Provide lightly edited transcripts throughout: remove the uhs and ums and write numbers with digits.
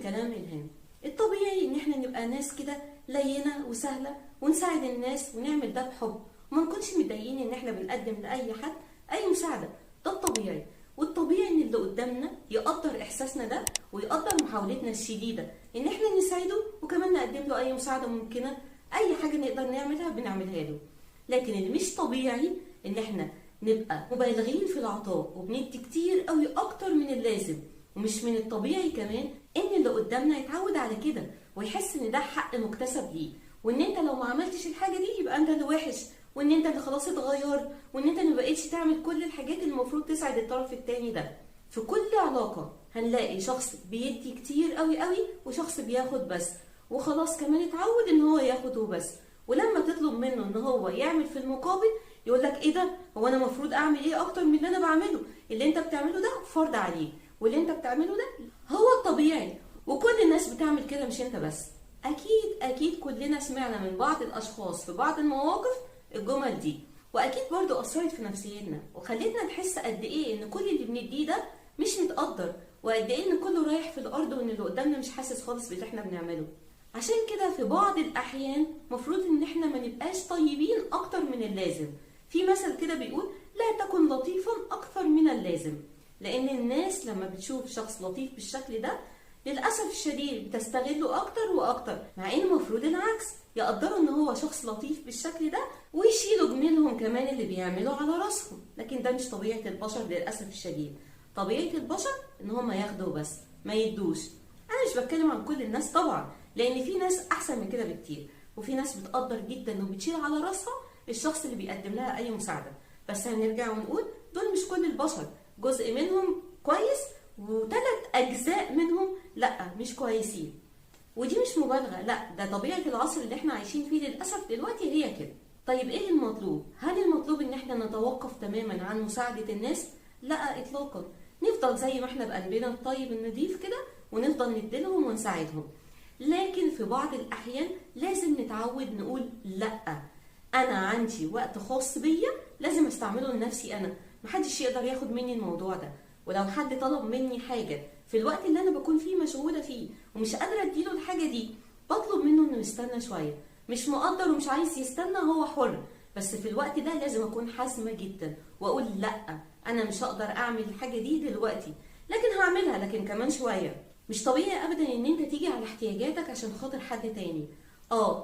الكلام إلهام. الطبيعي إن احنا نبقى ناس كده لينة وسهلة ونساعد الناس ونعمل ده بحب، وما نكونش متضايقين إن احنا بنقدم لأي حد أي مساعدة. ده الطبيعي، والطبيعي إن اللي قدامنا يقدر إحساسنا ده ويقدر محاولتنا الشديدة إن احنا نساعده، وكمان نقدم له أي مساعدة ممكنة، أي حاجة نقدر نعملها بنعملها له. لكن اللي مش طبيعي إن احنا نبقى مبالغين في العطاء وبندي كتير قوي أكتر من اللازم، ومش من الطبيعي كمان إن اللي قدامنا يتعود على كده ويحس إن ده حق مكتسب ليه، وإن أنت لو ما عملتش الحاجة دي يبقى أنت اللي وحش، وإن أنت اللي خلاص اتغيرت، وإن أنت ما بقيتش تعمل كل الحاجات اللي المفروض تسعد الطرف التاني ده. في كل علاقة هنلاقي شخص بيدي كتير قوي قوي وشخص بياخد بس، وخلاص كمان اتعود إن هو ياخد وبس، ولما تطلب منه إن هو يعمل في المقابل يقولك إيه ده، هو أنا المفروض أعمل إيه أكتر من اللي أنا بعمله؟ اللي أنت بتعمله ده فرض عليه، واللي أنت بتعمله ده هو الطبيعي، وكل الناس بتعمل كده مش أنت بس. أكيد أكيد كلنا سمعنا من بعض الأشخاص في بعض المواقف الجمل دي، وأكيد برضو أثرت في نفسيتنا وخلتنا نحس قد إيه إن كل اللي بنديه ده مش متقدر، وقد إيه إن كله رايح في الأرض، وإن اللي قدامنا مش حاسس خالص باللي إحنا بنعمله. عشان كده في بعض الأحيان مفروض إن إحنا ما نبقاش طيبين أكتر من اللازم. في مثل كده بيقول لا تكن لطيفا أكثر من اللازم، لأن الناس لما بتشوف شخص لطيف بالشكل ده للأسف الشديد بتستغله أكتر وأكتر، مع إن المفروض العكس، يقدروا إن هو شخص لطيف بالشكل ده ويشيلوا جميلهم كمان اللي بيعملوه على راسهم. لكن ده مش طبيعة البشر للأسف الشديد. طبيعة البشر إن هما ياخدوا بس ما يدوش. أنا مش بتكلم عن كل الناس طبعا، لأن في ناس أحسن من كده بكتير، وفي ناس بتقدر جدا وبتشيل على راسها الشخص اللي بيقدم لها أي مساعدة. بس هنرجع ونقول دول مش كل البشر، جزء منهم كويس وثلاث أجزاء منهم لأ مش كويسين. ودي مش مبالغة، لأ ده طبيعة العصر اللي احنا عايشين فيه للأسف دلوقتي هي كده. طيب ايه المطلوب؟ هل المطلوب ان احنا نتوقف تماما عن مساعدة الناس؟ لأ إطلاقا، نفضل زي ما احنا بقلبنا الطيب النضيف كده ونفضل نديلهم ونساعدهم. لكن في بعض الأحيان لازم نتعود نقول لأ، أنا عندي وقت خاص بيا لازم استعمله لنفسي أنا، محدش يقدر ياخد مني الموضوع ده. ولو حد طلب مني حاجة في الوقت اللي أنا بكون فيه مشغولة فيه ومش قادرة أديله الحاجة دي، بطلب منه إنه يستنى شوية. مش مقدر ومش عايز يستنى هو حر، بس في الوقت ده لازم أكون حازمة جدا وأقول لأ، أنا مش هقدر أعمل الحاجة دي دلوقتي، لكن هعملها لكن كمان شوية. مش طبيعي أبدا إن أنت تيجي على احتياجاتك عشان خاطر حد تاني.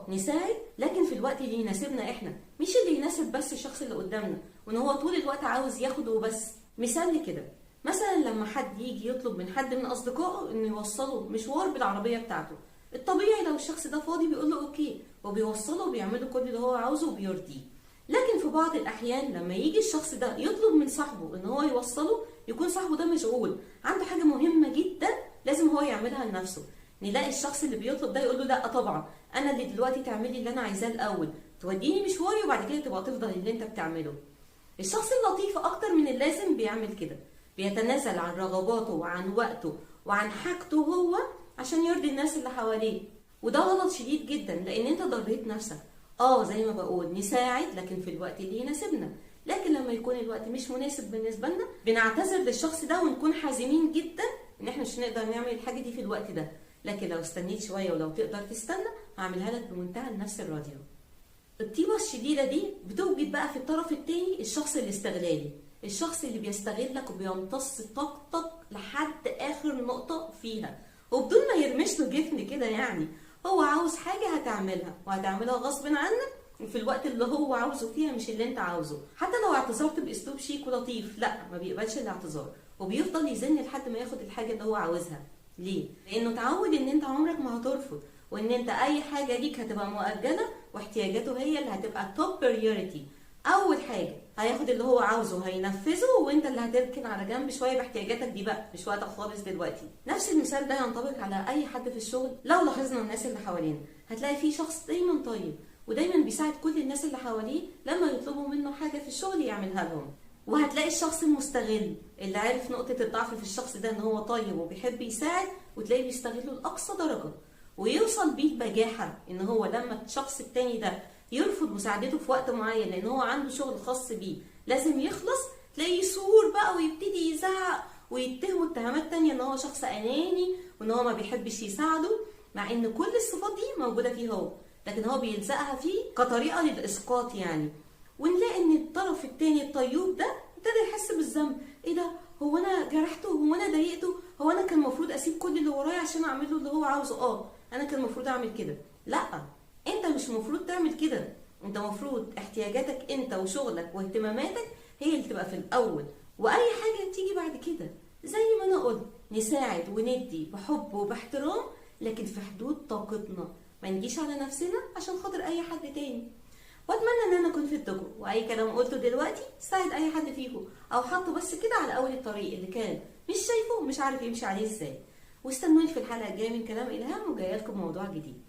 نساعد لكن في الوقت اللي يناسبنا احنا، مش اللي يناسب بس الشخص اللي قدامنا وان هو طول الوقت عاوز ياخده وبس. مثال كده، مثلا لما حد يجي يطلب من حد من اصدقائه انه يوصله مشوار بالعربية بتاعته، الطبيعي لو الشخص ده فاضي بيقول له okay وبيوصله وبيعمله كل اللي هو عاوزه وبيرضيه. لكن في بعض الاحيان لما يجي الشخص ده يطلب من صاحبه ان هو يوصله، يكون صاحبه ده مشغول عنده حاجة مهمة جدا لازم هو يعملها لنفسه، نلاقي الشخص اللي بيطلب ده يقول له لا طبعا انا اللي دلوقتي تعملي اللي انا عايزاه الاول، توديني مشواري وبعد كده تبقى تفضل اللي انت بتعمله. الشخص اللطيف اكتر من اللازم بيعمل كده، بيتنازل عن رغباته وعن وقته وعن حاجته هو عشان يرضي الناس اللي حواليه، وده غلط شديد جدا لان انت ضريت نفسك. زي ما بقول نساعد لكن في الوقت اللي يناسبنا، لكن لما يكون الوقت مش مناسب بالنسبة لنا بنعتذر للشخص ده ونكون حازمين جدا ان احنا مش هنقدر نعمل الحاجة دي في الوقت ده، لكن لو استنيت شوية ولو تقدر تستنى هعملها لك بمنتهى النفس الراضيه. الطيبة الشديدة دي بتوجد بقى في الطرف التاني الشخص الاستغلالي، الشخص اللي بيستغلك وبيمتص طاقتك لحد اخر نقطة فيها وبدون ما يرمش له جفن كده. يعني هو عاوز حاجة هتعملها وهتعملها غصب عنك وفي الوقت اللي هو عاوزه فيها مش اللي انت عاوزه. حتى لو اعتذرت باسلوب شيك ولطيف، لا ما بيقبلش الاعتذار وبيفضل يزن لحد ما ياخد الحاجة اللي هو عاوزها. ليه؟ لانه اتعود ان انت عمرك ما هترفض، وان انت اي حاجة ليك هتبقى مؤجلة واحتياجاته هي اللي هتبقى top priority. اول حاجة هياخد اللي هو عاوزه هينفذه، وانت اللي هتركن على جنب شوية باحتياجاتك دي بقى، مش وقتك خالص دلوقتي. نفس المثال ده ينطبق على اي حد في الشغل. لو لاحظنا الناس اللي حوالينا هتلاقي في شخص دايما طيب ودايما بيساعد كل الناس اللي حواليه لما يطلبوا منه حاجة في الشغل يعملها لهم، وهتلاقي الشخص المستغل اللي عارف نقطة الضعف في الشخص ده ان هو طيب وبيحب يساعد، وتلاقيه بيستغله لاقصى درجه ويوصل بيه البجاحة ان هو لما الشخص التاني ده يرفض مساعدته في وقت معين لان هو عنده شغل خاص بيه لازم يخلص، تلاقيه يصور بقى ويبتدي يزعق ويتهموا اتهامات تانية ان هو شخص اناني وان هو ما بيحبش يساعده، مع ان كل الصفات دي موجودة فيه هو، لكن هو بيلزقها فيه كطريقه للاسقاط يعني. ونلاقي ان الطرف التاني الطيوب ده ابتدى يحس بالذنب، ايه ده، هو انا جرحته، هو انا ضايقته، هو انا كان المفروض اسيب كل اللي ورايا عشان اعمل له اللي هو عاوزه، انا كان المفروض اعمل كده. لا، انت مش المفروض تعمل كده، انت المفروض احتياجاتك انت وشغلك واهتماماتك هي اللي تبقى في الاول، واي حاجة تيجي بعد كده. زي ما انا قلت، نساعد وندي بحب وباحترام، لكن في حدود طاقتنا، ما نجيش على نفسنا عشان خاطر اي حد تاني. واتمنى ان انا اكون فدتكم، واي كلام قلته دلوقتي ساعد اي حد فيكم، او حطه بس كده على اول الطريق اللي كان مش شايفه ومش عارف يمشي عليه ازاي. واستنوني في الحلقة الجاية من كلام الهام، وجاية لكم موضوع جديد.